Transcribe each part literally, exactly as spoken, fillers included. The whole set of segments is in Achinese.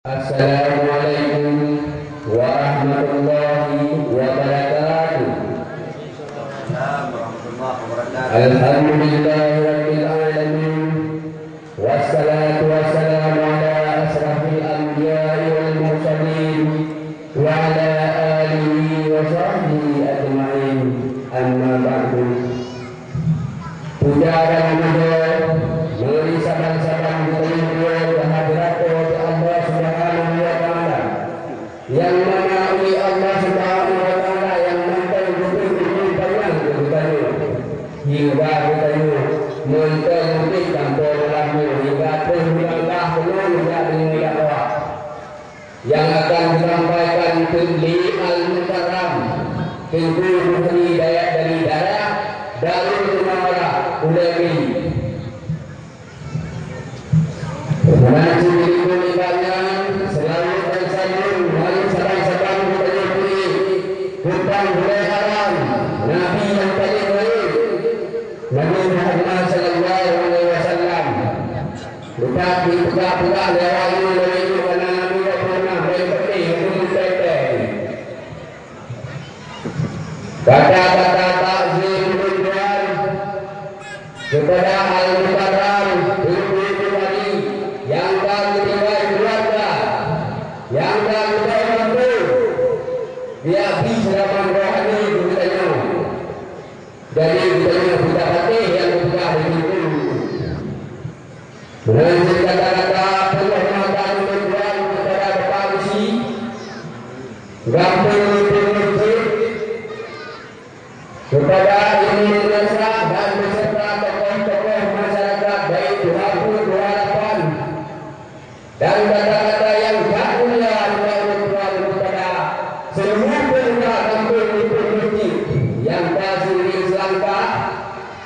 Assalamualaikum warahmatullahi wabarakatuh. Alhamdulillahirabbil alamin. Wassalatu wassalamu ala asyrafil anbiya'i wal mursalin wa ala alihi wa sahbihi ajma'in. Amma ba'du. Puja dan puja bagi saban-saban geutanyoe keuhadrat Po teu Allah Subhanahu wa Taala, nyang mana ulih Allah Subhanahu wa Taala nyang mantong geubri umu panyang keu geutanyoe, hingga geutanyoe mantong udeb lam po malam nyoe hingga troh meulangkah keunoe jak deungon dakwah nyang akan geusampaikan teuk lé Al-Mukarram Teungku Muhtadi Dayat dari Dara Darul Munawarah Ulèe Mili. Meunan cit dilikot nibak nyan, seulaweuet dan saleuem mari saban-saban geutanyoe bri keu Pangulèe Alam Nabi nyang paleng rayeuk, Nabi Muhammad sallallahu alaihi wasallam. Bukan dipeugah-peugah lé awak nyoe lagèe nyoe, karena Nabi dak pernah main peuteh ataupun teuntèe. Kata-kata takzim ulôn tuan kepada Al-Mukarram Teungku Muhtadi nyang ka geutinggai keuluwarga, nyang ka geuba bantu, biak bi seurapan rohani keu geutanyoe. Jadi, geutanyoe peugah patéh nyang geupeugah lé Teungku. Meunan cit kata-kata peunghormatan ulôn tuan keupada Bapak Geuchik Gampông Lipong Meuseujid, keupada imum meunasah dan beuseurta tokoh-tokoh masyarakat, baik tuha peuet, tuha lapan, dan kata-kata nyang that mulia nibak ulôn tuan keupada seuluruh pemuda Gampông Lipong Meuseujid nyang ka seuiréng seulangkah,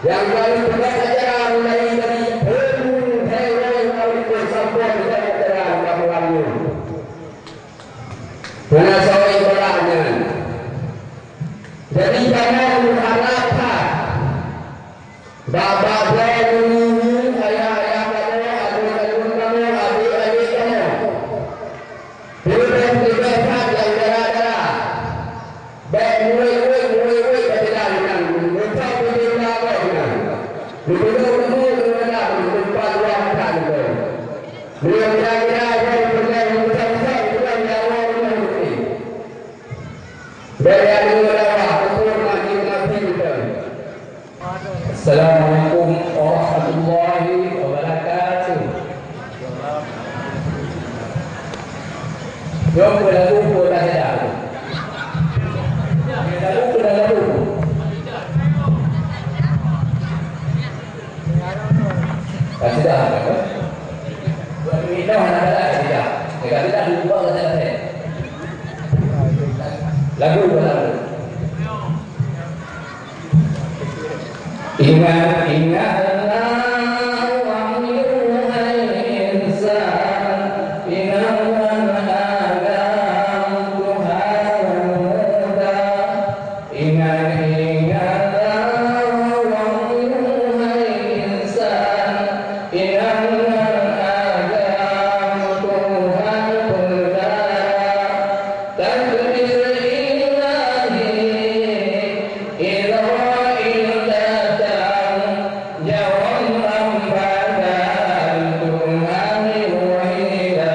nyang ka lheueh peugah acara mulai dari phôn hai nyoe sampoe peugah acara lam malam nyoe. Peue na soe ibarat nyan. Jadi, kamoe meuharab that bak-bak droe nyoe, ayah-ayah kamoe, aduen-aduen kamoe, adék-adék kamoe, peue-peue that nyang dara-dara. Bèk muwèt-wèt, muwèt-wèt bak jalan nyan, meucok bak jalan nyan. Meuteumé-teumé ngon Allah, meutumpah luwah that nyan. Meunyoe kira-kira nyan peureulèe meucok-cok, bukan nyawa ureueng meusti. Bèk deungoe dakwah, ukur mati-mati beutôi. Assalamualaikum warahmatullahi wabarakatuh. Jom, lagu peue dah sedang. Lagu peue dah lagu. Dah sedang, apa? Buat minum, anak-anak, dah sedang. Dah sedang, lupa dah sedang. Lagu, lagu. Ingat, ingatlah wahai insan, ingatlah agam Tuhan muda. Ingat, ingatlah wahai insan, ingatlah agam Tuhan peudara. Takdir ilahi, Israil datang, jawab ampadan Tuhan wahida.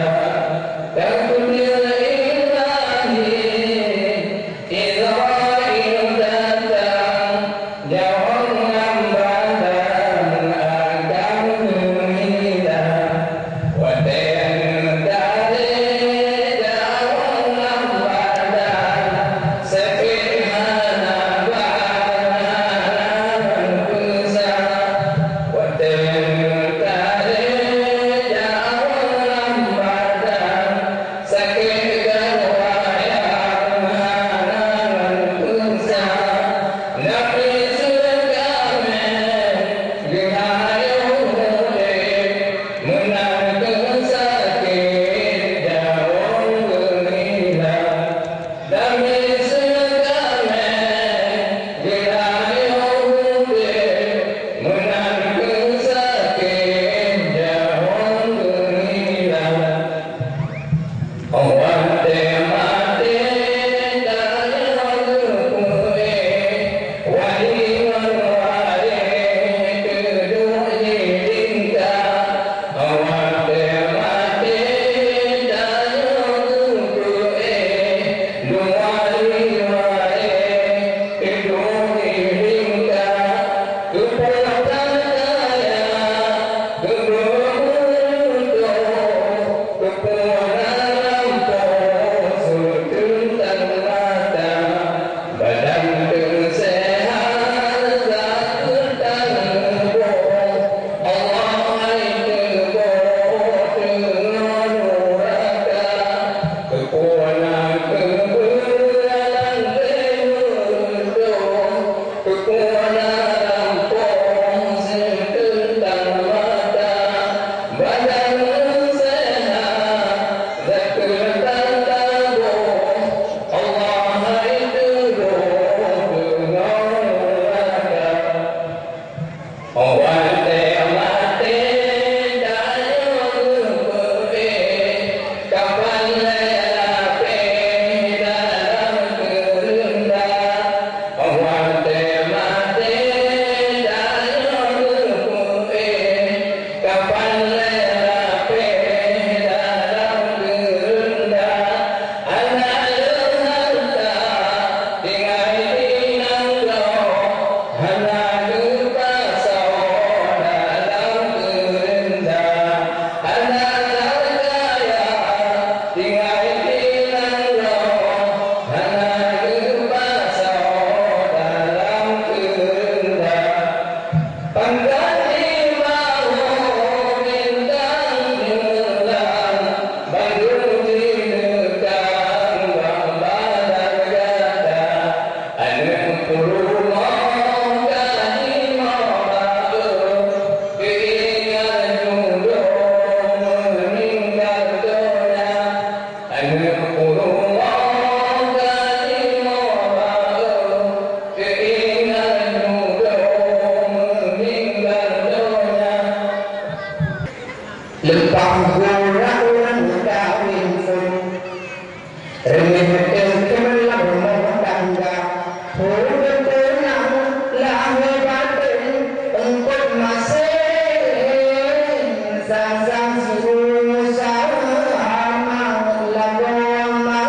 Watèe maté tanyoe geupeuéh, wali ngon waréh teuduek jilingka. Watèe maté tanyoe geupeuéh, dua wali waréh teuduek jilingka. Keupeue tan kaya, keupeue beureutoh, keupeue na lampôh, seuteun tan mata, badan teusehat, zakeuet tan muboh, Allah hai teuboh teungoh nuraka. Keupeue na keubeue lam lé beureutoh, keupeue na lampôh seuteun tan mata, badan seuhat, zakeuet tan taboh, Allah hai teuboh teungoh nuraka. Watèe maté tanyoe geupeuéh, kapan lé lapéh dalam keureunda. Watèe maté tanyoe geupeuéh, kapan lé lapéh dalam keureunda. Hana le hareuta tinggai di nanggroe, hana geupasoe dalam keureunda. Hana that kaya tinggai di nanggroe, hana geupasoe dalam keureunda. Pangkat di bawah bintang bulan, bandum jineukang bak badan gata. Aneuk peurumoh ka jimoe baôt, geuingat judoe meuninggai donya. Aneuk peurumoh ka jimoe baôt, geuingat judoe meuninggai donya. Leupah gura ureueng meukawen phon, reumeh teuh keumeung lam rumoh tangga. Ureueng teuh na lahé batén eungkot maséng, sang-sang siuroe sama lagoe ma.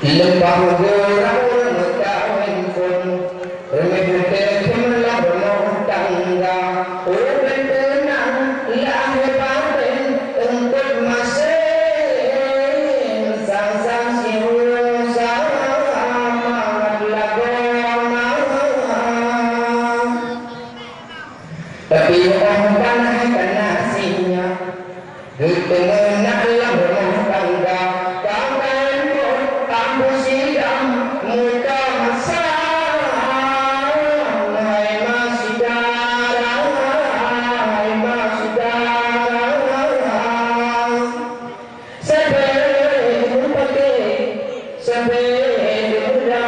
Leupah gura ureueng meukawen phon, reumeh teuh keumeung lam rumoh tangga. Ureueng teuh na lahé batén eungkot maséng, sang-sang siuroe sama lagoe ma. Tapi óh ban hai ka na si nyak, geuteumeunak lam rumoh tangga, ka kayém amphon sidang muka masam, hai ma syedara, hai ma syedara. Sabe meupaké, sabe meuda.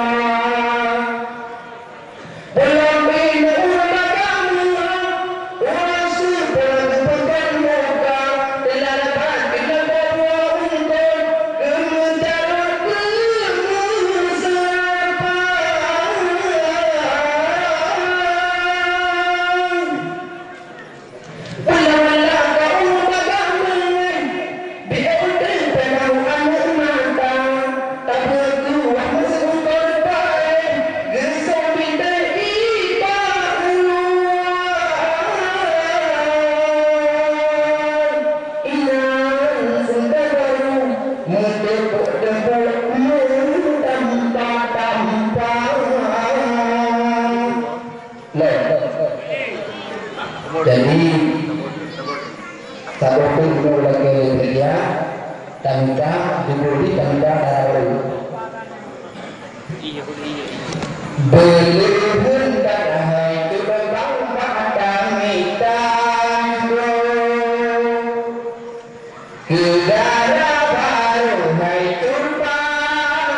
Pulang bina ureueng agama, ureueng sumpah geupeugah muka, teulala bak geupeugah buah ungkot, geumeujaroe geumeuseupah. Pula-pula kaum bagameun, di uteuen peunah aneuk mata, tabeuet luwah meuseukor paéh, geusok bintang di bak luwa. Inan seungka barô, meuteumpok-teumpok meutampa-tampa. Lé. Jadi, saboh teuk meulakée lé media, tanda dibri tanda dara baru. Beuleuheun dak hai keu lubang bak mita. Keu dara barô hai turban,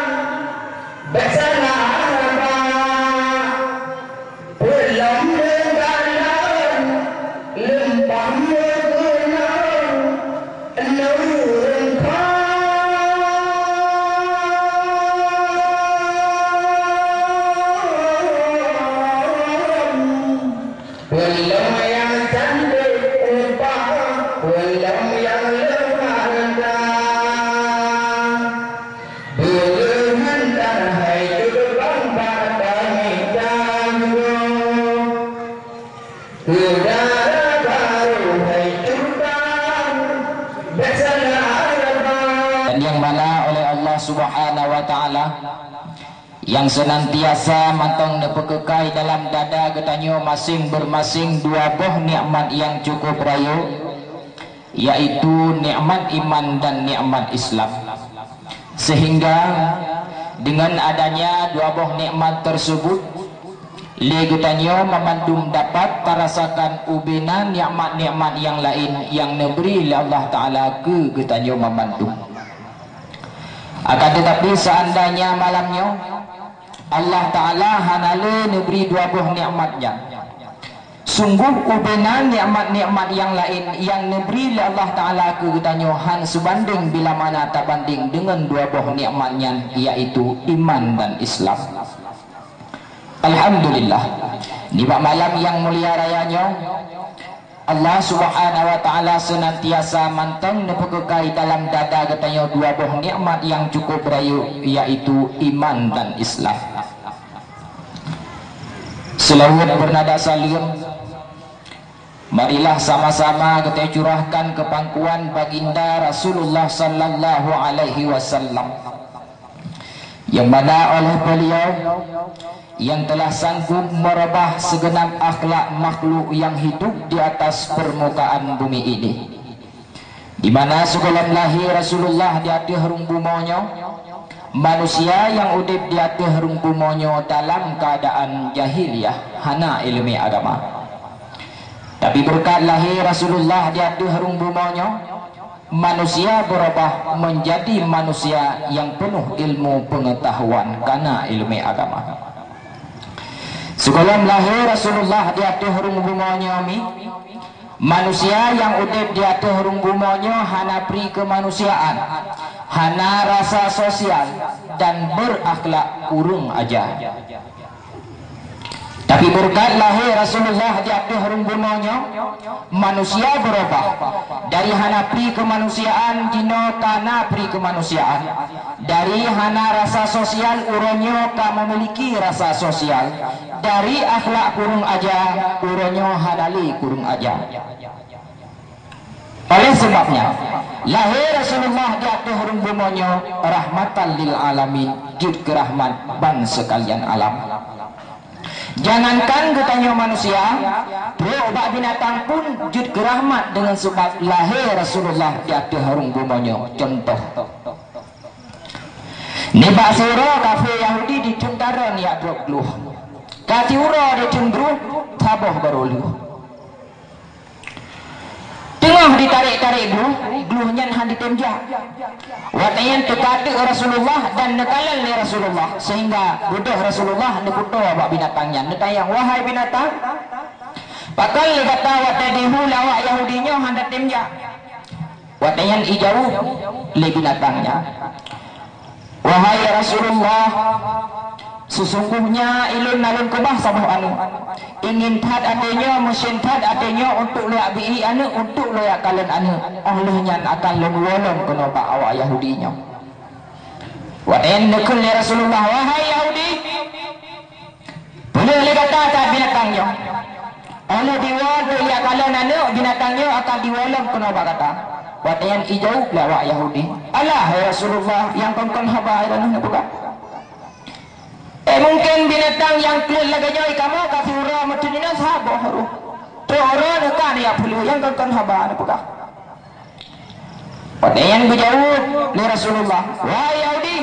bèk salah raba. Peulom leugalan, leumpah meukeunong, Ulôn nyang leuha gata, beuleuhan tan hai teubang bak tangieng tanyoe. Udara baru hai teubang, biasalah leubah. Dan yang mana oleh Allah Subhanahu wa Ta'ala, yang senantiasa mantong neupeukekai dalam dada geutanyoe maséng-maséng dua boh nikmat nyang cukup rayeuk, yaitu nikmat iman dan nikmat Islam. Sehingga dengan adanya dua boh nikmat tersebut, lé geutanyoe mamandum dapat tarasakan ubena nikmat-nikmat nyang laén nyang neubri lé Allah Ta'ala keu geutanyoe mamandum. Akan tetapi, seandainya malam nyoe Allah Ta'ala hana lé neubri dua boh nikmat nyan, sungguh ubena nikmat-nikmat nyang laén nyang neubri lé Allah Ta'ala keu geutanyoe han seubandéng bila mana tabandéng deungon dua boh nikmat nyan, yaitu iman dan Islam. Alhamdulillah, nibak malam nyang mulia raya nyoe, Allah Subhanahu wa Ta'ala senantiasa mantong neupeukekai dalam dada geutanyoe dua boh nikmat nyang cukup rayeuk, yaitu iman dan Islam. Seulaweuet beunada saleuem, marilah sama-sama geutanyoe curahkan keu pangkuan Baginda Rasulullah sallallahu alaihi wasallam, nyang mana oleh beliau nyang telah sanggup meurubah segenap akhlak makhluk nyang hidup di atas permukaan bumi ini. Di mana sigohlom lahé Rasulullah di ateueh rhueng bumoe nyoe, manusia nyang udeb di ateueh rhueng bumoe nyoe dalam keuadaan jahiliyah, hana iéleumé agama. Tapi beureukat lahé Rasulullah di ateueh rhueng bumoe nyoe, manusia beurubah meunjadi manusia nyang peunoh ilmu peungeutahuan, kana iéleumé agama. Sigohlom lahé Rasulullah di ateueh rhueng bumoe nyoe mi, manusia nyang udeb di ateueh rhueng bumoe nyoe hana pri keumanusiaan, hana rasa sosial, dan beurakhlak kureueng aja. Tapi beureukat lahé Rasulullah di ateueh rhueng bumoe nyoe, manusia beurubah. Dari hana pri keumanusiaan jinoe ka na pri keumanusiaan. Dari hana rasa sosial uroe nyoe ka meumiliki rasa sosial. Dari akhlak kureueng aja uroe nyoe hana lé kureueng aja. Oleh sebab nyan, lahé Rasulullah di ateueh rhueng bumoe nyoe rahmatan lil alamin, jeuet keu rahmat ban seukalian alam. Jangankan geutanyoe manusia, trok bak binatang pun jeuet keu rahmat deungon seubab lahé Rasulullah di ateueh rhueng bumoe nyoe. Cuntoh, nibak siuroe kafé Yahudi diteun taron jak trok glôh. Ka siuroe diteun glôh, saboh barô lheueh. Teungoh jitarek-tarek glôh, glôh nyan hana jitem jak. Watée nyan teuka teuk Rasulullah dan neukalon lé Rasulullah, sehingga beudôh Rasulullah neuputoe bak binatang nyan, neutanyong, "Wahai binatang, pakon lé gata watée jihu lé awak Yahudi nyoe hana tem jak?" Watée nyan jijaweueb lé binatang nyan, "Wahai Rasulullah, sesungguhnya ulôn na lôn keubah saboh aneuëk. Ingin that até nyoe, meusen that até nyoe untuk lôn jak bi-i aneuëk, untuk lôn jak kalon aneuëk. Óh lheueh nyan akan lôn woe lom keunoe bak awak Yahudi nyoe." Watée nyan neukheun lé Rasulullah, "Wahai Yahudi, peulheueh lé gata that binatang nyoe. Óh lheueh jiwoe untuk jak kalon aneuëk, binatang nyoe akan jiwoe lom keunoe bak gata." Watée nyan jijaweueb lé awak Yahudi, "Alah, hai Rasulullah, nyang kon-kon haba droeneueh neupeugah. Eh, mungken binatang nyang kleuet lagée nyoe kamoe ka siuroe meuteun inoe saboh roh. Trok uroe neuka neujak peulheueh, nyang kon-kon haba neupeugah." Watée nyan geujaweueb lé Rasulullah, "Wahai Yahudi,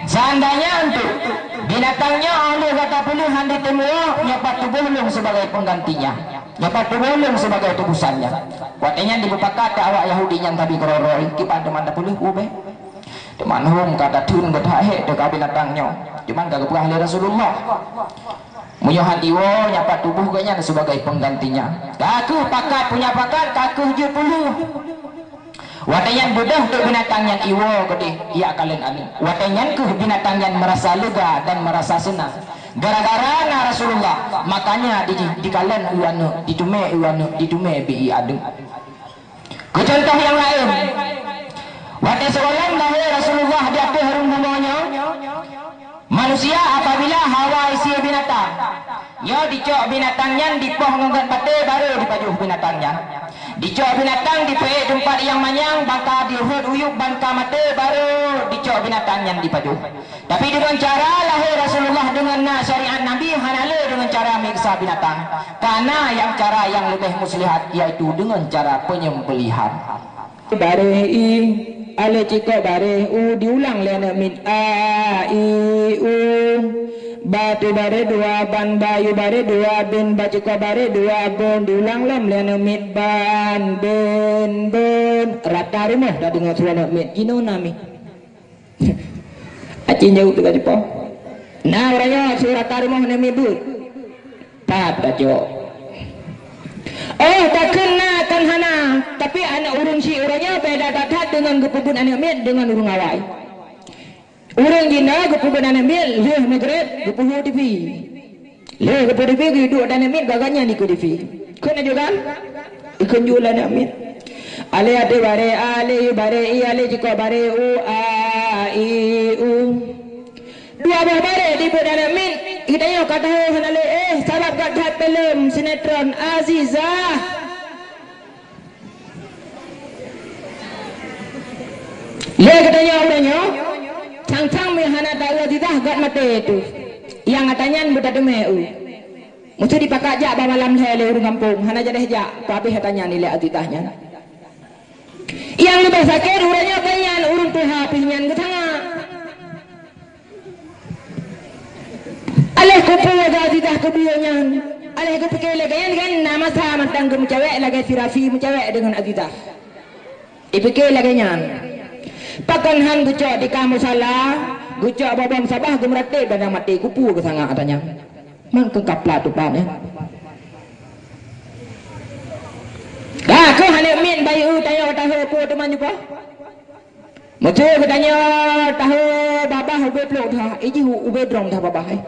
seandainya untuk binatang nyoe óh lheueh gata peulheueh hana jitem woe, nyoe pat tuboh lôn sibagai peunggantinya, nyoe pat tuboh lôn sibagai teubusannya." Watée nyan jimupakat awak Yahudi nyan sabe keudroe-droe, "Kiban teuma tapeulheueh peue beh? Teuma hom ka tatheun geuthak hék teuka binatang nyoe, cuman ka geupeugah lé Rasulullah, 'Meunyoe hana jiwoe, nyoe pat tuboh geuhnyan sibagai peunggantinya.' Ka kheueh pakat, punya pakat, ka kheueh jeuet peulheueh." Watée nyan beudôh teuk binatang nyan jiwoe keudeh jak kalon aneuëk. Watée nyan kheueh binatang nyan meurasa lega dan meurasa seunang. Gara-gara na Rasulullah, makanya di-, jikalon u aneuëk, jitumé u aneuëk, jitumé bi-i aneuëk. Keu contoh nyang laén, watée sigohlom lahé Rasulullah di ateueh rhueng bumoe nyoe, manusia apabila hawa isi binatang, nyoe dicok binatang nyan dipoh ngon gat batée barô dipajoh binatang nyan. Dicok binatang dipeuék teumpat nyang manyang, bangka dirhot u yueb bangka maté barô dicok binatang nyan dipajoh. Tapi deungon cara lahé Rasulullah deungon na syariat Nabi hana lé deungon cara meksa binatang. Kana nyang cara nyang leubeh muslihat yaitu deungon cara penyembelihan. Bareh i, alé cikok bareh u, diulang lé aneuk miet a, i, u. Batu bareh dua, ban bayu bareh dua, ben bacikok bareh dua, bon, diulang lom lé aneuk miet ban, ben, bon. Rata rumoh tadeungoe su aneuk miet, jinoe na mi. Aci jaweueb teuka jipoh. Na uroe nyoe su rata rumoh aneuk miet beuet. Pat tacok. Oh, takheun na kon hana, tapi aneuk ureueng syiek uroe nyoe beda that-that deungon geupeubuet aneuk miet deungon ureueng awai. Ureueng jinoe geupeubuet aneuk miet lheueh Maghrib geupeuhu T V. Lheueh geupeuhu T V geuduek dan aneuk miet gaga nyan dikeue T V. Kheun aja kan? Ikheun ju lé aneuk miet. Alé ateueh bareh a, alé bareh i, alé cikok bareh u, a, i, u. Dua boh bareh dibeuet aneuk miet, geutanyoe ka tahu hana lé, eh, sabab that-that filem sinetron Azizah. Lé geutanyoe uroe nyoe, sang-sang meuhana taeu Azizah gat maté tu. Nyang ata nyan beutateumé u. Meusti dipakat jak bak malam lhèe lé ureueng gampông, hana jadeh jak, peuhabéh ata nyan ilèe Azizah nyan. Nyang leubeh sakét uroe nyoe keu nyan ureueng tuha pih nyan geutanyoe. Aléh kupeue Azizah keu biyeu nyan, aléh geupike lagèe nyan kan na masa mantong geumeucawèk lagèe si Rafi meucawèk deungon Azizah. Ipike lagèe nyan. Pakon han geucok tika musala, geucok bak bom sabah geumeuratéb dan nyang maté kupeue geusangat ata nyan. Man keu kapla tupat nyan. Dah keuh aneuk miet bayeue tanyoe tahe peue teuma nyoe. Meuseu geutanyoe tahe babah ubé plôk that, ijih ubé drong that babah, eh.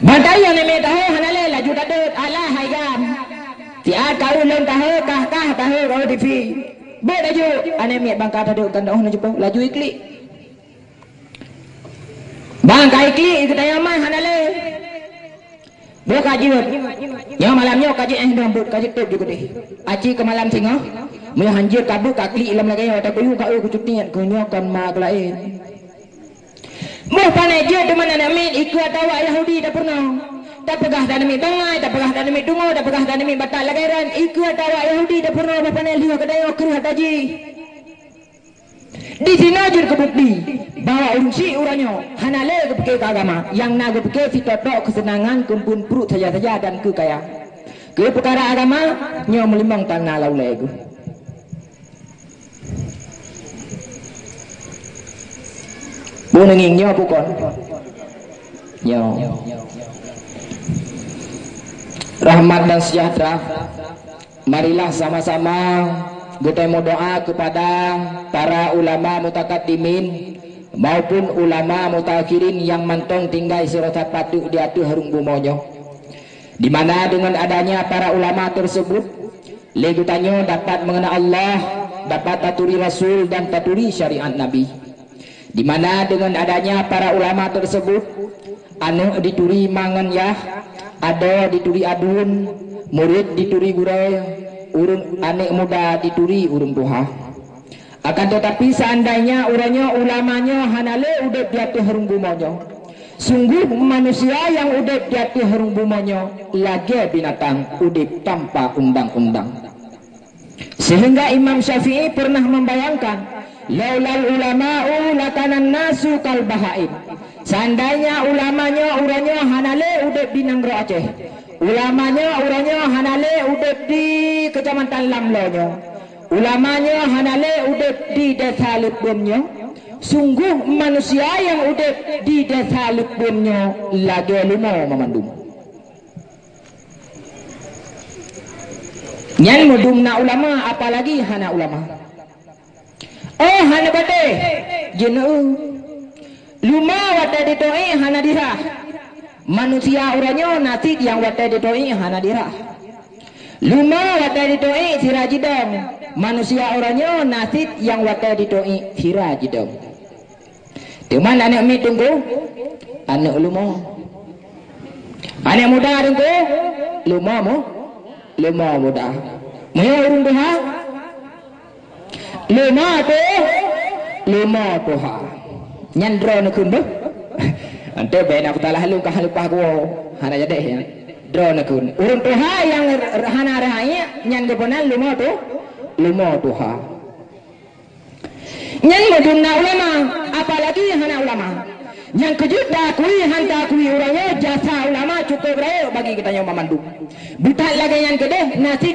Bantai nyang neme tahe hana lé laju tadeuet, alah hai gam. Siat karu lôn tahe, kah-kah tahe karu T V. Beuet laju, aneuk miet bangka tadeuet kandang oh na jeupoh, laju iklik. Bang ka iklik geutanyoe mah hana lé. Boh ka jeuet. Nyoe malam nyoe ka jeuet eh dong buet ka jeuet tôb ju keudeh. Aci keu malam singoh. Meunyoe hanjeuet ka beuet ka klik lom lagèe nyoe, tapi ka eu kucutiet keu nyoe kon ma keulaén. Boh pané jeuet teuma aneuk miet ikeue atawa Yahudi tapeurunoe. Tapeugah dan miet bangai, tapeugah dan miet tungoe, tapeugah dan miet batat lagèe ran, ikeue atawa Yahudi tapeurunoe boh pané lheueh geutanyoe kreueh ata jih. Disinoe jeuet keu bukti bahwa ureueng syiek uroe nyoe hana lé geupike keu agama, nyang na geupike sitotok keuseunangan keu peuet pruet saja-saja dan keu kaya. Keu peukara agama, nyoe meulimong tan na laulée geuh. Beuneueng nyoe bukon. Nyoe. Rahmat dan sejahtera. Marilah sama-sama geutanyoe meudoa keupada para ulama mutakaddimin maupun ulama mutaakhirin nyang mantong tinggai sidroe that pateuk di ateueh rhueng bumoe nyoe. Di mana dengan adanya para ulama tersebut, lé geutanyoe dapat mengenal Allah, dapat taturi Rasul dan taturi syariat Nabi. Di mana dengan adanya para ulama tersebut, aneuk dituri ma ngon yah, adoe dituri aduen, murit dituri gurée, ureueng aneuk muda dituri ureueng tuha. Akan tetapi, seandainya uroe nyoe ulama nyoe hana lé udeb di ateueh rhueng bumoe nyoe, sungguh manusia nyang udeb di ateueh rhueng bumoe nyoe lagée binatang udeb tanpa undang-undang. Sehingga Imam Syafi'i pernah membayangkan, "Laulal ulama'u lakanan nasu kal bahaim." Seandainya ulama nyoe uroe nyoe hana lé udeb di nanggroe Aceh, ulama nyoe uroe nyoe hana lé udeb di Kecamatan Lamlo nyoe, ulama nyoe hana lé udeb di Desa Leubeuem nyoe, sungguh manusia nyang udeb di Desa Leubeuem nyoe lagée lumoe mamandum. Nyan meudum na ulama, apalagi hana ulama. Oh, hana batée, jeuneuh. Luma watée ditoi hana dirah. Manusia uroe nyoe na cit nyang watée ditoi hana dirah. Luma watée jiteuék sira jidong. Manusia uroe nyoe na cit nyang watée jiteuék sira jidong. Teuma aneuk miet Teungku, aneuk luma. Aneuk muda Teungku, luma mu, luma muda. Meunyoe ureuëng tuha, luma tu, luma tuha. Nyan droeneuh kheun beuh. Ante bena kutalah lôn ka leupah kuwoe. Hana jadi ya. Droeneuh kheun. Ureuëng tuha nyang hana rahasia, nyan geubonan luma tu, luma tuha. Nyan meudum na ulama, apalagi hana ulama. Nyang keujeuet takui han takui uroe nyoe jasa ulama cukup rayeuk bagi geutanyoe banmandum. Beutat lagée nyan keudeh, nasib